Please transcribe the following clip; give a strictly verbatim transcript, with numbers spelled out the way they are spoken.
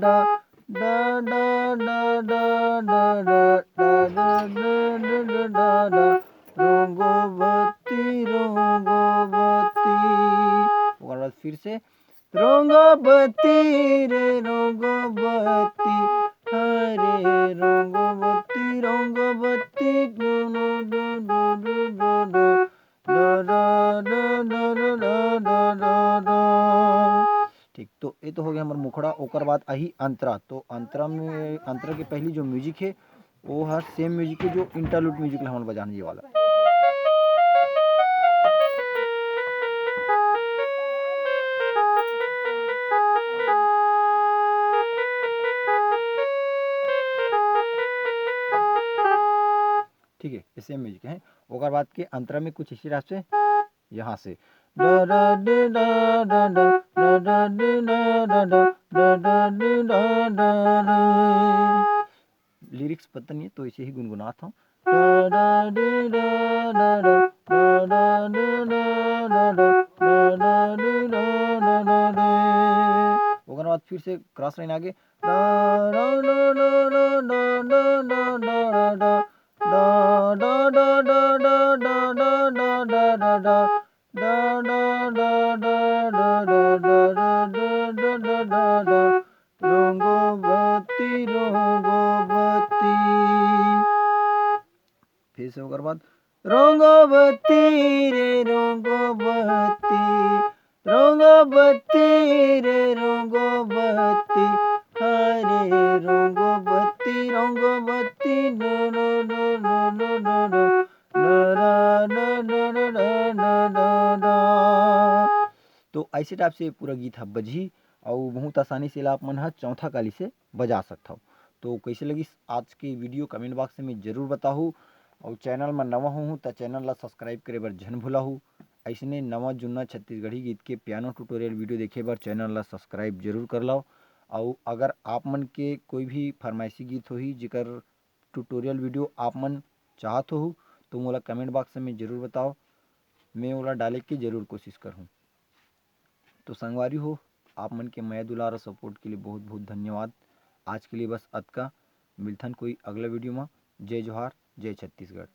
डा, डा, डा, डा, डा, डा, डा, डा, डा, डा, डा, डा, डा, डा, रोंगो बत्ती, रोंगो बत्ती। ओकर बाद फिर से, रोंगो बत्ती रे, रोंगो बत्ती, हरे रोंगो बत्ती, रोंगो बत्ती, डो, डो, डो, डो, डो, डो, डो, डो, डो, डो, डो, डो, डो, डो, डो। ठीक, तो ये तो हो गया हमर मुखड़ा। ओकर बाद आही अंतरा। तो अंतरा में, अंतरा के पहली जो म्यूजिक है, वो है सेम म्यूजिक के जो इंटरलूड म्यूजिक ला हमन बजान ये वाला। ठीक है, ये सेम म्यूजिक है। ओकर बाद के अंतरा में कुछ इसी तरह से, यहाँ से डा डा डी डा डा डा, डा डा डी डा डा डा, डा डा डी डा डा डा। लिरिक्स पता नहीं है, तो ऐसे ही गुनगुनात हूँ। डा डा डी डा डा डा, डा डा डी डा डा डा, डा डा डी डा डा डा डा। ओकर बाद फिर से क्रॉस लाइन आगे, डा डा डा डा डा डा डा डा डा डा, डा डा डा डा डा डा डा डा डा डा डा, डा डा डा डा डा डा डा डा डा डा डा डा, रोंगो बत्ती, रोंगो बत्ती। फिर से ओकर बाद, रोंगो बत्ती रे, रोंगो बत्ती, रोंगो बत्ती रे, रोंगो बत्ती, हरे रोंगो बत्ती, रोंगो बत्ती, डो, डो, डो, डो, डो, डो, डो, डो, डो, डो, डो, डो, डो, डो, डो। तो ऐसे टाइप से पूरा गीत ह बजही, अउ बहुत आसानी से एला आप मन ह चौथा काली से बजा सकथव। तो कैसे लगिस आज के वीडियो, कमेंट बॉक्स में जरूर बताहू। अउ चैनल में नवा होहू त चैनल ला सब्सक्राइब करे बर झन भुलाहू। ऐसने नवा जुन्ना छत्तीसगढ़ी गीत के पियानो ट्यूटोरियल वीडियो देखे बर चैनल ला सब्सक्राइब जरूर कर लव। अउ अगर आप मन के कोई भी फरमाइशी गीत होही, जेकर ट्यूटोरियल वीडियो आप मन चाहत होहू, तो मोला कमेंट बॉक्स में जरूर बताओ, मैं ओला डाले के जरूर कोशिश करहूँ। तो संगवारी हो, आप मन के मया दुलार और सपोर्ट के लिए बहुत बहुत धन्यवाद। आज के लिए बस अतका, मिलथन कोई अगला वीडियो में। जय जोहार, जय छत्तीसगढ़।